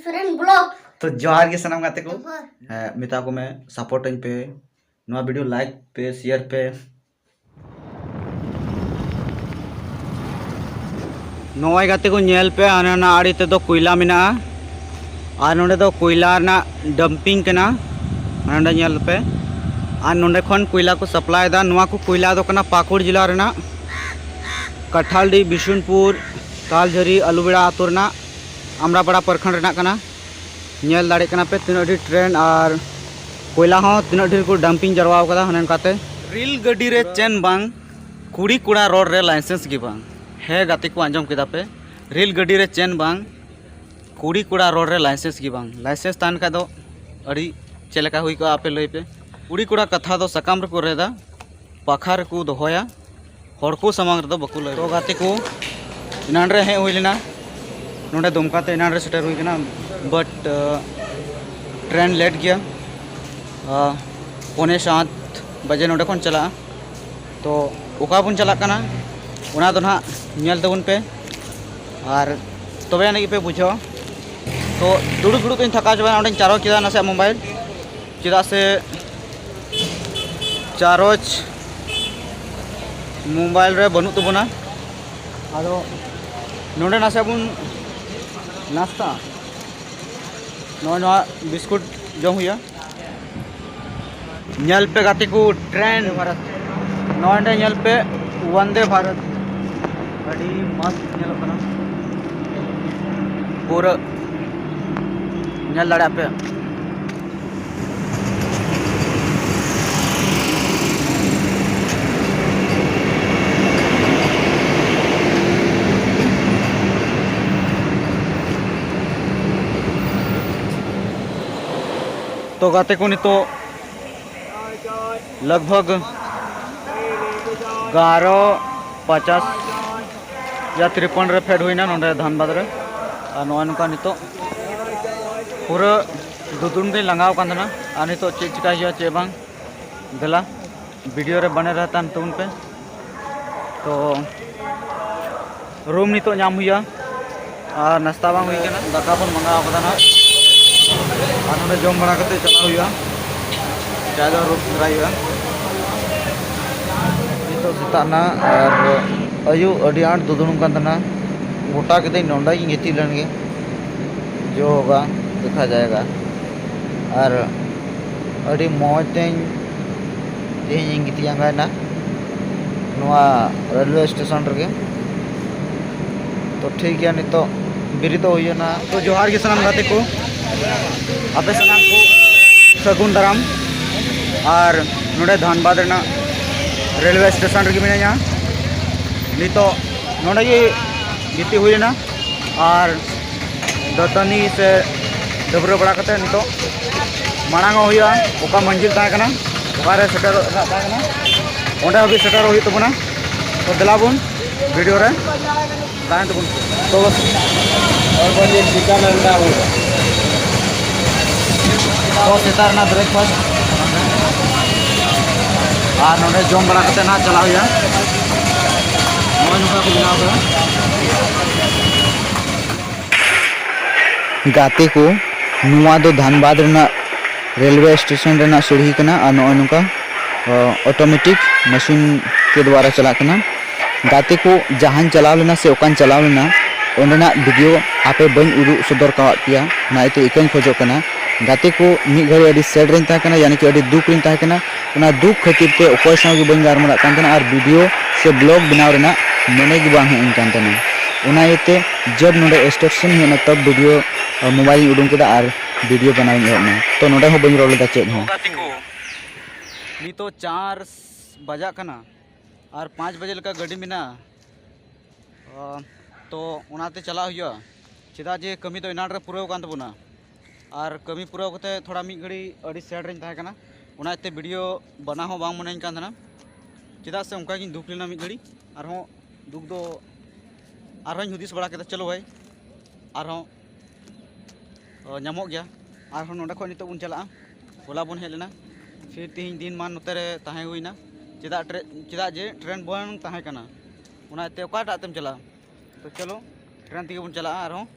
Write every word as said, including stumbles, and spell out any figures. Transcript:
Soren blog. ᱛᱚ ᱡᱚᱦᱟᱨ ᱜᱮ ᱥᱟᱱᱟᱢ ᱜᱟᱛᱮ ᱠᱚ᱾ ᱡᱚᱦᱟᱨ᱾ ᱦᱮᱸ, ᱢᱮᱛᱟ ᱠᱚ ᱢᱮ, ᱥᱟᱯᱳᱨᱴ ᱟᱹᱧ ᱯᱮ, ᱱᱚᱣᱟ ᱵᱷᱤᱰᱤᱭᱳ ᱞᱟᱭᱤᱠ ᱯᱮ, ᱥᱮᱭᱟᱨ ᱯᱮ᱾ ᱱᱚᱜᱼᱚᱭ ᱜᱟᱛᱮ ᱠᱚ ᱧᱮᱞ ᱯᱮ, ᱦᱟᱱᱟ ᱱᱟ ᱟᱲᱮ ᱛᱮᱫᱚ ᱠᱚᱭᱞᱟ ᱢᱮᱱᱟᱜᱼᱟ᱾ ᱟᱨ ᱱᱚᱸᱰᱮ ᱫᱚ ᱠᱚᱭᱞᱟ ᱨᱮᱱᱟᱜ ᱰᱟᱢᱯᱤᱝ ᱠᱟᱱᱟ᱾ ᱱᱚᱸᱰᱮ ᱧᱮᱞ ᱯᱮ᱾ ᱟᱨ ᱱᱚᱸᱰᱮ ᱠᱷᱚᱱ ᱠᱚᱭᱞᱟ ᱠᱚ ᱥᱟᱯᱞᱟᱭ ᱮᱫᱟ᱾ ᱱᱚᱣᱟ ᱠᱚ ᱠᱚᱭᱞᱟ ᱫᱚ ᱠᱟᱱᱟ ᱯᱟᱹᱠᱩᱲ ᱡᱮᱞᱟ ᱨᱮᱱᱟᱜ ᱠᱟᱴᱷᱟᱞᱰᱤ, ᱵᱤᱥᱩᱱᱯᱩᱨ, ᱛᱟᱞᱡᱷᱟᱹᱨᱤ, ᱟᱞᱩᱵᱮᱲᱟ ᱟᱹᱛᱩ ᱨᱮᱱᱟᱜ ᱟᱢᱲᱟᱯᱟᱲᱟ ᱯᱨᱚᱠᱷᱚᱸᱰ ᱨᱮᱱᱟᱜ ᱠᱟᱱᱟ᱾ ᱧᱮᱞ ᱫᱟᱲᱮᱭᱟᱜ ᱠᱟᱱᱟ ᱯᱮ ᱛᱤᱱᱟᱹᱜ ᱰᱷᱮᱨ ᱴᱨᱮᱱ ᱟᱨ ᱠᱚᱭᱞᱟ ᱦᱚᱸ ᱛᱤᱱᱟᱹᱜ ᱰᱷᱮᱨ ᱠᱚ ᱰᱟᱢᱯᱤᱝ ᱡᱟᱨᱣᱟ ᱟᱠᱟᱫᱟ ᱦᱟᱱᱮ ᱚᱱᱠᱟᱛᱮ᱾ ᱨᱮᱞ ᱜᱟᱹᱰᱤ ᱨᱮ ᱪᱮᱱ ᱵᱟᱝ, ᱠᱩᱲᱤ ᱠᱚᱲᱟ ᱨᱚᱲ ᱨᱮ ᱞᱟᱭᱥᱮᱱᱥ ᱜᱮ ᱵᱟᱝ᱾ ᱦᱮᱸ ᱜᱟᱛᱮ ᱠᱚ, ᱟᱸᱡᱚᱢ ᱠᱮᱫᱟ ᱯᱮ, ᱨᱮᱞ ᱜᱟᱹᱰᱤ ᱨᱮ ᱪᱮᱱ ᱵᱟᱝ, ᱠᱩᱲᱤ ᱠᱚᱲᱟ ᱨᱚᱲ ᱨᱮ ᱞᱟᱭᱥᱮᱱᱥ ᱜᱮ ᱵᱟᱝ᱾ ᱞᱟᱭᱥᱮᱱᱥ ᱛᱟᱦᱮᱱ ᱠᱷᱟᱡ ᱫᱚ ᱟᱹᱰᱤ ᱪᱮᱫ ᱞᱮᱠᱟ ᱦᱩᱭ ᱠᱚᱜᱼᱟ, ᱟᱯᱮ ᱞᱟᱹᱭ ᱯᱮ᱾ ᱠᱩᱲᱤ ᱠᱚᱲᱟ ᱠᱟᱛᱷᱟ ᱫᱚ ᱥᱟᱠᱟᱢ ᱨᱮᱠᱚ ᱨᱮᱫᱟ, ᱯᱟᱠᱷᱟ ᱨᱮᱠᱚ ᱫᱚᱦᱚᱭᱟ, ᱦᱚᱲ ᱠᱚ ᱥᱟᱢᱟᱝ ᱨᱮᱫᱚ ᱵᱟᱠᱚ ᱞᱟᱹᱭᱟ᱾ ᱛᱚ ᱜᱟᱛᱮ ᱠᱚ, ᱮᱱᱟᱱ ᱨᱮ ᱦᱮᱡ ᱦᱩᱭ ᱞᱮᱱᱟ ᱱᱚᱰᱮ ᱫᱩᱢᱠᱟ ᱛᱮ, ᱮᱱᱟᱱ ᱨᱮ ᱥᱮᱴᱮᱨ ᱦᱩᱭ ᱠᱟᱱᱟ, ᱵᱟᱴ ᱴᱨᱮᱱ ᱞᱮᱴ ᱜᱮᱭᱟ᱾ ᱟᱨ ᱯᱚᱱᱮ ᱥᱟᱛ ᱵᱟᱡᱮ ᱱᱚᱰᱮ ᱠᱷᱚᱱ ᱪᱟᱞᱟᱜᱼᱟ᱾ ᱛᱚ ᱚᱠᱟ ᱵᱚᱱ ᱪᱟᱞᱟᱜ ᱠᱟᱱᱟ, ᱚᱱᱟ ᱫᱚ ᱱᱟᱦᱟᱜ ᱧᱮᱞ ᱛᱟᱵᱚᱱ ᱯᱮ, ᱟᱨ ᱛᱚᱵᱮ ᱟᱹᱱᱤᱡ ᱜᱮᱯᱮ ᱵᱩᱡᱷᱟᱹᱣᱟ᱾ ᱛᱚ ᱫᱩᱲᱩᱵ ᱫᱩᱲᱩᱵ ᱛᱤᱧ ᱛᱷᱟᱠᱟᱣ ᱪᱟᱵᱟᱭᱮᱱᱟ, ᱚᱸᱰᱮᱧ ᱪᱟᱨᱡᱽ ᱠᱮᱫᱟ ᱱᱟᱥᱮᱭᱟᱜ ᱢᱳᱵᱟᱭᱤᱞ, ᱪᱮᱫᱟᱜ ᱥᱮ ᱪᱟᱨᱡᱽ ᱢᱳᱵᱟᱭᱤᱞ ᱨᱮ ᱵᱟᱹᱱᱩᱜ ᱛᱟᱵᱚᱱᱟ᱾ ᱟᱫᱚ ᱱᱚᱰᱮ ᱱᱟᱥᱮᱭᱟᱜ ᱵᱚᱱ ᱱᱟᱥᱛᱟᱜᱼᱟ᱾ ᱱᱚᱜᱼᱚᱭ ᱱᱚᱣᱟ ᱵᱤᱥᱠᱩᱴ ᱡᱚᱢ ᱦᱩᱭᱩᱜᱼᱟ᱾ ᱧᱮᱞ ᱯᱮ ᱜᱟᱛᱮ ᱠᱚ, ᱴᱨᱮᱱ, ᱱᱚᱜᱼᱚᱭ ᱱᱚᱰᱮ ᱧᱮᱞ ᱯᱮ, ᱵᱚᱱᱫᱮ ᱵᱷᱟᱨᱚᱛ᱾ ᱟᱹᱰᱤ ᱢᱚᱡᱽ ᱧᱮᱞᱚᱜ ᱠᱟᱱᱟ ᱯᱩᱨᱟᱹ, ᱧᱮᱞ ᱫᱟᱲᱮᱭᱟᱜ ᱯᱮ᱾ ᱛᱚ ᱜᱟᱛᱮ ᱠᱚ, ᱱᱤᱛᱚᱜ ᱞᱟᱜᱽ ᱵᱷᱟᱜᱽ ᱮᱜᱟᱨᱚ ᱯᱚᱪᱟᱥ ᱭᱟ ᱛᱨᱤᱯᱚᱱ ᱨᱮ ᱯᱷᱮᱰ ᱦᱩᱭᱱᱟ ᱱᱚᱰᱮ ᱫᱷᱟᱱᱵᱟᱫᱽ ᱨᱮ᱾ ᱟᱨ ᱱᱚᱜᱼᱚᱭ ᱱᱚᱝᱠᱟ ᱱᱤᱛᱚᱜ ᱯᱩᱨᱟᱹ ᱫᱩᱫᱩᱢ ᱛᱮᱧ ᱞᱟᱸᱜᱟᱣ ᱟᱠᱟᱱ ᱛᱟᱦᱮᱱᱟ᱾ ᱟᱨ ᱱᱤᱛᱚᱜ ᱪᱮᱫ ᱪᱤᱠᱟᱹᱭ ᱦᱩᱭᱩᱜᱼᱟ ᱪᱮᱫ ᱵᱟᱝ, ᱫᱮᱞᱟ ᱵᱷᱤᱰᱤᱭᱳ ᱨᱮ ᱵᱟᱱᱮ ᱨᱮ ᱛᱟᱦᱮᱱ ᱛᱟᱵᱚᱱ ᱯᱮ᱾ ᱛᱚ ᱨᱩᱢ ᱱᱤᱛᱚᱜ ᱧᱟᱢ ᱦᱩᱭᱩᱜᱼᱟ᱾ ᱟᱨ ᱱᱟᱥᱛᱟ ᱵᱟᱝ ᱦᱩᱭ ᱠᱟᱱᱟ᱾ ᱫᱟᱠᱟ ᱵᱚᱱ ᱢᱟᱸᱜᱟᱣ ᱠᱟᱫᱟ ᱱᱟᱦᱟᱜ, ᱟᱨ ᱱᱚᱰᱮ ᱡᱚᱢ ᱵᱟᱲᱟ ᱠᱟᱛᱮ ᱪᱟᱞᱟᱜ ᱦᱩᱭᱩᱜᱼᱟ, ᱪᱟ ᱫᱚ ᱟᱹᱨᱩᱵ ᱛᱚᱨᱟᱭ ᱦᱩᱭᱩᱜᱼᱟ᱾ ᱱᱤᱛᱚᱜ ᱥᱮᱛᱟᱜ ᱱᱟ ᱟᱨ ᱟᱹᱭᱩᱵ ᱟᱹᱰᱤ ᱟᱸᱴ ᱫᱩᱫᱩᱲᱩᱢ ᱠᱟᱱ ᱛᱟᱦᱮᱱᱟ᱾ ᱜᱚᱴᱟ ᱠᱤᱫᱟᱹᱧ ᱱᱚᱰᱮ ᱜᱤᱧ ᱜᱤᱛᱤᱡ ᱞᱮᱱ ᱜᱮ, ᱡᱚ ᱦᱳᱜᱟ ᱫᱮᱠᱷᱟ ᱡᱟᱭᱮᱜᱟ᱾ ᱟᱨ ᱟᱹᱰᱤ ᱢᱚᱡᱽ ᱛᱮᱧ ᱛᱮᱦᱮᱧ ᱤᱧ ᱜᱤᱛᱤᱡ ᱟᱸᱜᱟᱭᱮᱱᱟ ᱱᱚᱣᱟ ᱨᱮᱞᱣᱮ ᱥᱴᱮᱥᱚᱱ ᱨᱮᱜᱮ᱾ ᱛᱚ ᱴᱷᱤᱠ ᱜᱮᱭᱟ, ᱱᱤᱛᱚᱜ ᱵᱮᱨᱮᱫᱚᱜ ᱦᱩᱭᱩᱜᱼᱟ ᱱᱟᱦᱟᱜ᱾ ᱛᱚ ᱡᱚᱦᱟᱨ ᱜᱮ ᱥᱟᱱᱟᱢ ᱜᱟᱛᱮ ᱠᱚ, ᱟᱯᱮ ᱥᱟᱱᱟᱢ ᱠᱚ ᱥᱟᱹᱜᱩᱱ ᱫᱟᱨᱟᱢ᱾ ᱟᱨ ᱱᱚᱰᱮ ᱫᱷᱟᱱᱵᱟᱫᱽ ᱨᱮᱱᱟᱜ ᱨᱮᱞᱣᱮ ᱥᱴᱮᱥᱚᱱ ᱨᱮᱜᱮ ᱢᱤᱱᱟᱹᱧᱟ᱾ ᱱᱤᱛᱚᱜ ᱱᱚᱰᱮ ᱜᱮ ᱜᱤᱛᱤᱡ ᱦᱩᱭ ᱞᱮᱱᱟ ᱟᱨ ᱫᱟᱹᱛᱟᱹᱱᱤ ᱥᱮ ᱰᱟᱹᱵᱽᱨᱟᱹ ᱵᱟᱲᱟ ᱠᱟᱛᱮ ᱱᱤᱛᱚᱜ ᱢᱟᱲᱟᱝᱚᱜ ᱦᱩᱭᱩᱜᱼᱟ᱾ ᱚᱠᱟ ᱢᱟᱹᱡᱷᱤᱞ ᱛᱟᱦᱮᱸ ᱠᱟᱱᱟ, ᱚᱠᱟᱨᱮ ᱥᱮᱴᱮᱨᱚᱜ ᱨᱮᱱᱟᱜ ᱛᱟᱦᱮᱸ ᱠᱟᱱᱟ, ᱚᱸᱰᱮ ᱦᱟᱹᱵᱤᱡ ᱥᱮᱴᱮᱨᱚᱜ ᱦᱩᱭᱩᱜ ᱛᱟᱵᱚᱱᱟ᱾ ᱛᱚ ᱫᱮᱞᱟ ᱵᱚᱱ ᱵᱷᱤᱰᱤᱭᱳ ᱨᱮ ᱛᱟᱦᱮᱱ ᱛᱟᱵᱚᱱ ᱯᱮ᱾ ᱛᱚ ᱵᱟᱥ, ᱚᱨ ᱵᱚᱱ ᱡᱮ ᱴᱷᱤᱠᱟᱹᱱᱟ ᱢᱮᱱᱟᱜᱼᱟ᱾ ᱛᱚ ᱥᱮᱛᱟᱜ ᱨᱮᱱᱟᱜ ᱵᱨᱮᱠᱯᱷᱟᱥᱴ ᱟᱨ ᱱᱚᱰᱮ ᱡᱚᱢ ᱵᱟᱲᱟ ᱠᱟᱛᱮ ᱱᱟᱦᱟᱜ ᱪᱟᱞᱟᱜ ᱦᱩᱭᱩᱜᱼᱟ᱾ ᱱᱚᱜᱼᱚᱭ ᱱᱚᱝᱠᱟ ᱠᱚ ᱵᱮᱱᱟᱣ ᱠᱟᱫᱟ᱾ ᱜᱟᱛᱮ ᱠᱚ, ᱱᱚᱣᱟ ᱫᱚ ᱫᱷᱟᱱᱵᱟᱫᱽ ᱨᱮᱱᱟᱜ ᱨᱮᱞᱣᱮ ᱥᱴᱮᱥᱚᱱ ᱨᱮᱱᱟᱜ ᱥᱤᱲᱦᱤ ᱠᱟᱱᱟ ᱟᱨ ᱱᱚᱜᱼᱚᱭ ᱱᱚᱝᱠᱟ ᱚᱴᱳᱢᱮᱴᱤᱠ ᱢᱮᱥᱤᱱ ᱠᱮ ᱫᱣᱟᱨᱟ ᱪᱟᱞᱟᱜ ᱠᱟᱱᱟ᱾ ᱜᱟᱛᱮ ᱠᱚ, ᱡᱟᱦᱟᱸᱧ ᱪᱟᱞᱟᱣ ᱞᱮᱱᱟ ᱥᱮ ᱚᱠᱟᱧ ᱪᱟᱞᱟᱣ ᱞᱮᱱᱟ, ᱚᱸᱰᱮᱱᱟᱜ ᱵᱷᱤᱰᱤᱭᱳ ᱟᱯᱮ ᱵᱟᱹᱧ ᱩᱫᱩᱜ ᱥᱚᱫᱚᱨ ᱠᱟᱣᱟᱫ ᱯᱮᱭᱟ, ᱚᱱᱟ ᱤᱭᱟᱹᱛᱮ ᱤᱠᱟᱹᱧ ᱠᱷᱚᱡᱚᱜ ᱠᱟᱱᱟ᱾ ᱜᱟᱛᱮ ᱠᱚ, ᱢᱤᱫ ᱜᱷᱟᱹᱲᱤ ᱟᱹᱰᱤ ᱥᱮᱰ ᱨᱮᱧ ᱛᱟᱦᱮᱸ ᱠᱟᱱᱟ, ᱭᱟᱱᱤ ᱠᱤ ᱟᱹᱰᱤ ᱫᱩᱠ ᱨᱮᱧ ᱛᱟᱦᱮᱸ ᱠᱟᱱᱟ᱾ ᱚᱱᱟ ᱫᱩᱠ ᱠᱷᱟᱹᱛᱤᱨ ᱛᱮ ᱚᱠᱚᱭ ᱥᱟᱶ ᱜᱮ ᱵᱟᱹᱧ ᱜᱟᱞᱢᱟᱨᱟᱜ ᱠᱟᱱ ᱛᱟᱦᱮᱱᱟ ᱟᱨ ᱵᱷᱤᱰᱤᱭᱳ ᱥᱮ ᱵᱞᱚᱜ ᱵᱮᱱᱟᱣ ᱨᱮᱱᱟᱜ ᱢᱚᱱᱮ ᱜᱮ ᱵᱟᱝ ᱦᱮᱡ ᱟᱹᱧ ᱠᱟᱱ ᱛᱟᱦᱮᱱᱟ᱾ ᱚᱱᱟ ᱤᱭᱟᱹᱛᱮ ᱡᱟᱵ ᱱᱚᱰᱮ ᱥᱴᱮᱥᱚᱱ ᱦᱮᱡ ᱮᱱᱟ, ᱛᱚᱵ ᱵᱷᱤᱰᱤᱭᱳ, ᱟ, ᱢᱳᱵᱟᱭᱤᱞ ᱤᱧ ᱩᱰᱩᱝ ᱠᱮᱫᱟ ᱟᱨ ᱵᱷᱤᱰᱤᱭᱳ ᱵᱮᱱᱟᱣ ᱤᱧ ᱮᱦᱚᱵ ᱮᱱᱟ᱾ ᱛᱚ ᱱᱚᱰᱮ ᱦᱚᱸ ᱵᱟᱹᱧ ᱨᱚᱲ ᱞᱮᱫᱟ ᱪᱮᱫ ᱦᱚᱸ᱾ ᱱᱤᱛᱚᱜ ᱪᱟᱨ ᱵᱟᱡᱟᱜ ᱠᱟᱱᱟ ᱟᱨ ᱯᱟᱸᱪ ᱵᱟᱡᱮ ᱞᱮᱠᱟ ᱜᱟᱹᱰᱤ ᱢᱮᱱᱟᱜᱼᱟ᱾ ᱚ, ᱛᱚ ᱚᱱᱟᱛᱮ ᱪᱟᱞᱟᱜ ᱦᱩᱭᱩᱜᱼᱟ, ᱪᱮᱫᱟᱜ ᱡᱮ ᱠᱟᱹᱢᱤ ᱫᱚ ᱮᱱᱟᱱ ᱨᱮ ᱯᱩᱨᱟᱹᱣ ᱠᱟᱱ ᱛᱟᱵᱚᱱᱟ᱾ ᱟᱨ ᱠᱟᱹᱢᱤ ᱯᱩᱨᱟᱹᱣ ᱠᱟᱛᱮ ᱛᱷᱚᱲᱟ ᱢᱤᱫ ᱜᱷᱟᱹᱲᱤ ᱟᱹᱰᱤ ᱥᱮᱰ ᱨᱮᱧ ᱛᱟᱦᱮᱸ ᱠᱟᱱᱟ, ᱚᱱᱟ ᱤᱭᱟᱹᱛᱮ ᱵᱷᱤᱰᱤᱭᱳ ᱵᱮᱱᱟᱣ ᱦᱚᱸ ᱵᱟᱝ ᱢᱚᱱᱮᱧ ᱠᱟᱱ ᱛᱟᱦᱮᱱᱟ, ᱪᱮᱫᱟᱜ ᱥᱮ ᱚᱱᱠᱟ ᱜᱤᱧ ᱫᱩᱠ ᱞᱮᱱᱟ ᱢᱤᱫ ᱜᱷᱟᱹᱲᱤ᱾ ᱟᱨᱦᱚᱸ ᱫᱩᱠ ᱫᱚ ᱟᱨᱦᱚᱸᱧ ᱦᱩᱫᱤᱥ ᱵᱟᱲᱟ ᱠᱮᱫᱟ, ᱪᱚᱞᱚ ᱵᱷᱟᱭ, ᱟᱨᱦᱚᱸ ᱚ, ᱧᱟᱢᱚᱜ ᱜᱮᱭᱟ᱾ ᱟᱨᱦᱚᱸ ᱱᱚᱸᱰᱮ ᱠᱷᱚᱱ ᱱᱤᱛᱚᱜ ᱵᱚᱱ ᱪᱟᱞᱟᱜᱼᱟ ᱦᱚᱞᱟ ᱵᱚᱱ ᱦᱮᱡ ᱞᱮᱱᱟ, ᱯᱷᱤᱨ ᱛᱮᱦᱮᱧ ᱫᱤᱱ ᱢᱟᱱ ᱱᱚᱛᱮ ᱨᱮ ᱛᱟᱦᱮᱸ ᱦᱩᱭᱱᱟ᱾ ᱪᱮᱫᱟᱜ ᱴᱨᱮ-, ᱪᱮᱫᱟᱜ ᱡᱮ ᱴᱨᱮᱱ ᱵᱟᱝ ᱛᱟᱦᱮᱸ ᱠᱟᱱᱟ, ᱚᱱᱟᱛᱮ ᱚᱠᱟᱴᱟᱜ ᱛᱮᱢ ᱪᱟᱞᱟᱜᱼᱟ? ᱛᱚ ᱪᱚᱞᱚ, ᱴᱨᱮᱱ ᱛᱮᱜᱮ ᱵᱚᱱ ᱪᱟᱞᱟᱜᱼᱟ ᱟᱨᱦᱚᱸ᱾